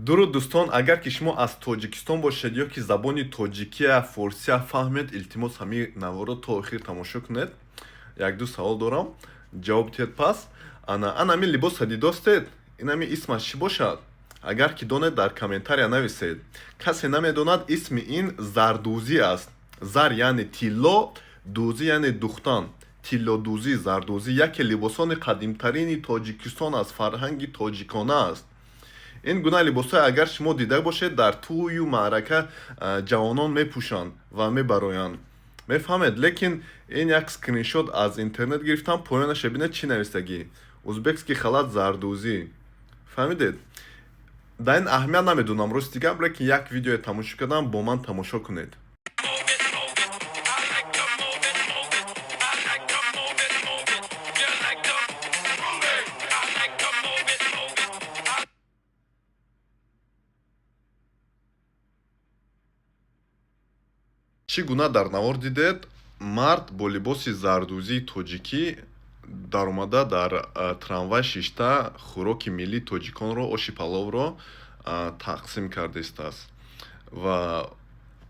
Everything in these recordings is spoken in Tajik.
Дуруд, дӯстон! Агар ки шумо аз Тоҷикистон бошед ё ки забони тоҷикия, форсия фаҳмед, илтимос, ҳамин наворро то охир тамошо кунед. Якду савол дорам, ҷавоб диҳед. Пас ана ҳамин либоса дидостед, ин ҳамин исмаш чӣ бошад? Агар ки донед, дар комментария нависед. Касе намедонад, исми ин зардӯзӣ аст. Зар яъне тилло, дӯзӣ яъне духтан. Тиллодӯзӣ, зардӯзӣ яке либосони қадимтарини Тоҷикистон аст, фарҳанги тоҷикона аст. Ин гуна либосҳое, агар шумо дида бошед, дар тӯю маърака ҷавонон мепӯшанд ва мебароянд, мефаҳмед. Лекин ин як скриншот аз интернет гирифтам. Поёнаша бинед, чӣ навистагӣ: узбекский халат зардӯзӣ. Фаҳмидед? Дар ин аҳамият намедонам, рости гап, лекин як видеое тамошо кардам, бо ман тамошо кунед. I like to move it, move it. I like to move it, move it. You like to move it. I like to move it, move it. I Чӣ гуна дар навор дидед, мард бо либоси зардӯзии тоҷикӣ даромада, дар трамвай шишта, хӯроки миллии тоҷиконро, оши паловро тақсим карда истааст. Ва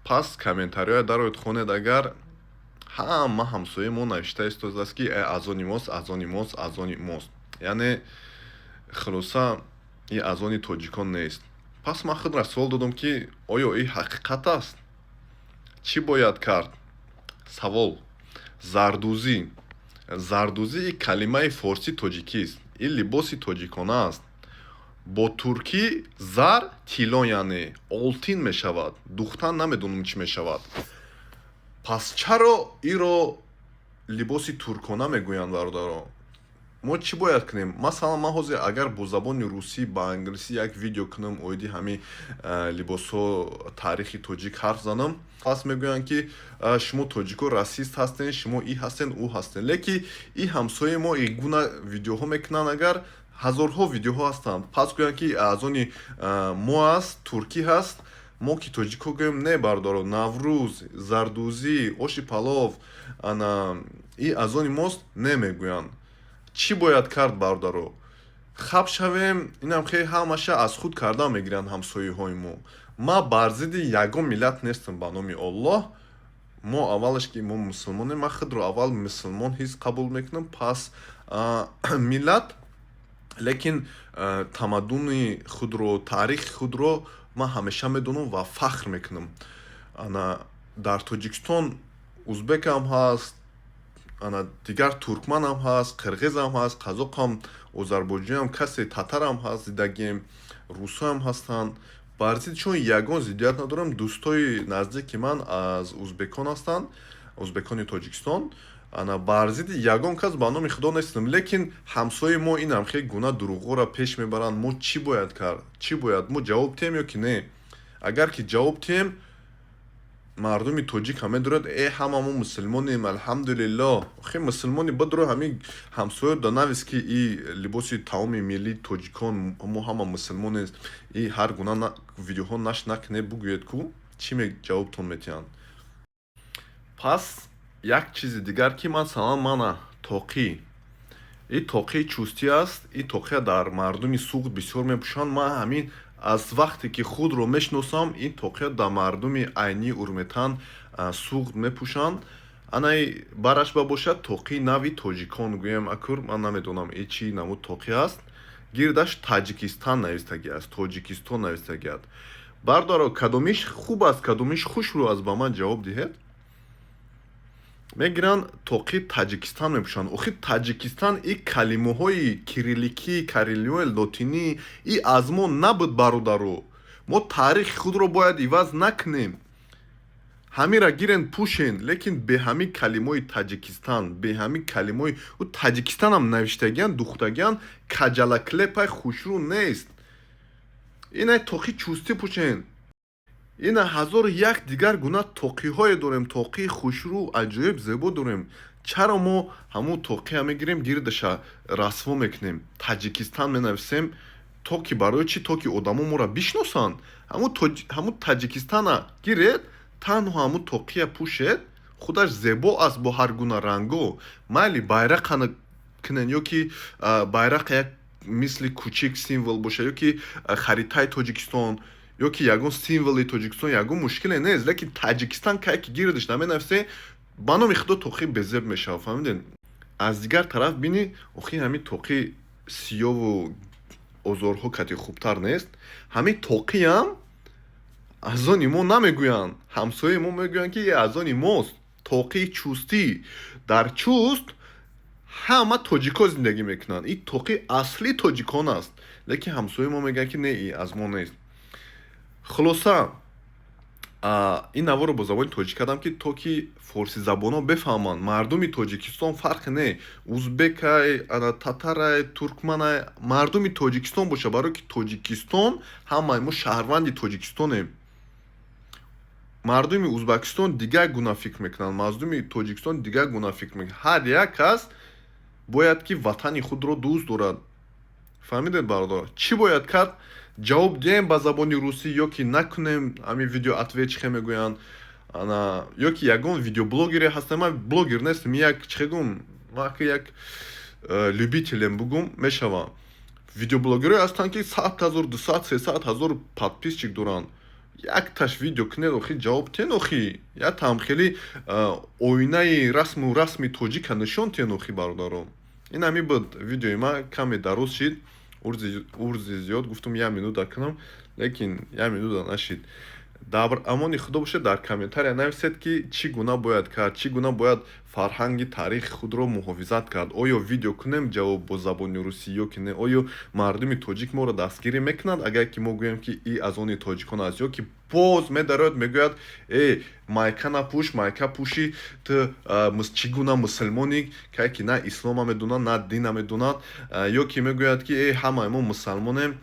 пас комментариҳоя дароед, хонед. Агар ҳама ҳамсояи мо навишта истодааст, ки э, аз они мост, аз они мост, аз они мост, яъне хулоса, и аз они тоҷикон нест. Пас ман худро суол додам, ки оё ин ҳақиқат аст? Чӣ бояд кард? Савол: зардӯзӣ, зардӯзӣ калимаи форсӣ тоҷикист, ин либоси тоҷикона аст. Бо туркӣ зар тилло, яъне олтин мешавад, духтан намедонам чӣ мешавад. Пас чаро иро либоси туркона мегӯянд? Бародаро, мо чӣ бояд кунем? Масалан, ман ҳозир агар бо забони русӣ, ба англисӣ як видео кунам оиди ҳамин либосҳо, таърихи тоҷик ҳарф занам, пас мегӯянд, ки шумо тоҷико расист ҳастен, шумо и ҳастен, ӯ ҳастен. Лекин и ҳамсояи мо и гуна видеоҳо мекунанд, агар ҳазорҳо видеоҳо ҳастанд, пас гӯянд, ки аз они мо аст, туркӣ ҳаст. Мо ки тоҷикҳо гӯем: не, бародаро, Наврӯз, зардӯзӣ, оши палов ана и аз они мост, не мегӯянд. Чӣ бояд кард, бародаро? Хаб шавем? Инам хеле ҳамаша аз худ кардан мегиранд ҳамсояҳои мо. Ма бар зидди ягон миллат нестам, ба номи Оллоҳ. Мо аввалаш ки мо мусулмонем, ман худро аввал мусулмон ҳис қабул мекунам, пас миллат. Лекин тамаддуни худро, таърихи худро ман ҳамеша медонам ва фахр мекунам. Ана дар Тоҷикистон узбекам ҳаст, ана дигар туркманам ҳаст, қирғизам ҳаст, қазоқам, озарбойҷонам, касе татарам ҳаст, зидагием, русоам ҳастанд. Бар зидди чун ягон зиддият надорам. Дӯстои наздики ман аз узбекон ҳастанд, узбекони Тоҷикистон. Ана бар зидди ягон кас, ба номи Худо, нестам, лекин ҳамсояи мо инам хеле гуна дурӯғҳоро пеш мебаранд. Мо чӣ бояд кард? Чӣ бояд? Мо ҷавоб диҳем ё ки не? Агар ки ҷавоб диҳем, мардуми тоҷик ҳам медорад: э, ҳама мо мусулмонем, алҳамдулилло. Охи, мусулмони бидро, ҳамин ҳамсоя да навис, ки и либоси таоми миллии тоҷикон, мо ҳама мусулмонем, и ҳар гуна видеоҳо нашр накунед, бугӯед ку, чӣ ҷавобтон метиҳанд? Пас як чизи дигар, ки масалан мана тоқӣ, и тоқии чустӣ аст. И тоқия дар мардуми Суғд бисёр мепӯшанд. Ман ҳамин аз вақте ки худро мешиносам, ин тоқия дар мардуми Айнӣ, Урметан, Суғд мепӯшанд. Анаи бараш ба бошад тоқии нави тоҷикон гӯем. Акур ман намедонам, и чӣ намуд тоқӣ аст. Гирдаш Таҷикистан навистагӣ аст, Тоҷикистон навистагӣ аст. Бардоро, кадомиш хуб аст, кадомиш хушрӯ аст, ба ман ҷавоб диҳед. Мегиранд, тоқи Таҷикистан мепӯшанд. Охи, Таҷикистан и калимаҳои кирилликӣ, карилиои лотинӣ, и аз мо набуд, бародаро. Мо таърихи худро бояд иваз накунем. Ҳамира гирен, пӯшен, лекин бе ҳамин калимаҳои Таҷикистан, бе ҳамин калимаҳои ӯ Таҷикистанам навиштагиан, духтагиан, каҷалаклепай хушрӯ нест. Инай тоқи чустӣ пӯшен. Ина ҳазору як дигар гуна тоқиҳое дорем, тоқии хушрӯ, аҷоиб, зебо дорем. Чаро мо ҳамун тоқия мегирем, гирдаша расво мекунем, Таҷикистан менависем? То ки барои чӣ? То ки одамо моро бишносанд? Ҳамун Таҷикистана гиред, танҳо ҳамун тоқия пӯшед, худаш зебо аст бо ҳар гуна ранго. Майли, байрақа кунен ё ки байрақа як Мисли кучик символ боша ё ки харитаи Тоҷикистон, ё ки ягон символи Тоҷикистон, ягон мушкиле нест, лекин Таҷикистан кай ки гирдиш наменависе, ба номи Худо, тоқӣ безеб мешавад, фаҳмидед? Аз дигар тараф бинӣ, охи, ҳамин тоқи сиёву озорҳо кати хубтар нест. Ҳамин тоқиам аз они мо намегӯянд, ҳамсояи мо мегӯянд, ки аз они мост. Тоқии Чустӣ, дар Чуст ҳама тоҷико зиндагӣ мекунанд, ин тоқи асли тоҷикон аст, лекин ҳамсояи мо мегӯянд, ки не, и аз мо нест. Хулоса, ин наворо бо забони тоҷик кардам, ки то ки форсизабонон бефаҳманд. Мардуми Тоҷикистон фарқе не, узбекай, ана татарай, туркманай, мардуми Тоҷикистон боша, барое ки Тоҷикистон, ҳамаи мо шаҳрванди Тоҷикистонем. Мардуми Узбакистон дигар гуна фикр мекунанд, мардуми Тоҷикистон дигар гуна фикр мекунанд. Ҳар як кас бояд ки ватани худро дӯст дорад, фаҳмидед, бародар? Чӣ бояд кард? Ҷавоб диҳем ба забони русӣ ё ки накунем? Ҳамин видео ответ чихе мегӯянд, ана, ё ки ягон видеоблогере ҳастем? Ман блогер нестам, як чихе гум, ман як любителем бугум мешавам. Видеоблогерое ҳастанд, ки 100 000, 200, 300 000 подписчик доранд. Якташ видео кунед, охи, ҷавоб тиҳен, охи, ятам хеле оинаи расму расми тоҷика нишон тиҳен, охи, бародарон. Ин ҳамин буд видеои ман, каме дароз шид, урзи зиёд гуфтум, як минута кунам, лекин як минута нашид. Дар амони Худо бошед. Дар комментария нависед, ки чӣ гуна бояд кард, чӣ гуна бояд фарҳанги таърихи худро муҳофизат кард. Оё видео кунем ҷавоб бо забони русӣ ё ки не? Оё мардуми тоҷик моро дастгирӣ мекунанд, агар ки мо гӯем, ки и аз они тоҷикон аст, ё ки боз медарояд, мегӯяд: «Э, майка напӯш, майка пӯшӣ, ту чӣ гуна мусулмонӣ?» Кай ки на ислома медонад, на дина медонад. Ё ки мегӯяд, ки э, ҳамаи мо мусалмонем,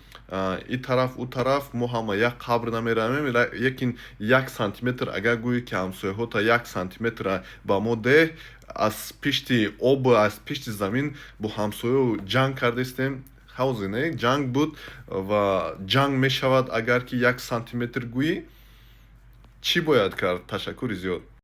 и тараф, ӯ тараф, мо ҳама як қабр намеравем, лекин 1 сантиметр агар гӯӣ, ки ҳамсояҳота 1 сантиметр ба мо деҳ, аз пишти об, аз пишти замин бо ҳамсоё ҷанг кардастем. Ҳавзе не ҷанг буд ва ҷанг мешавад, агар ки 1 сантиметр гӯӣ. Чӣ бояд кард? Ташаккури зиёд.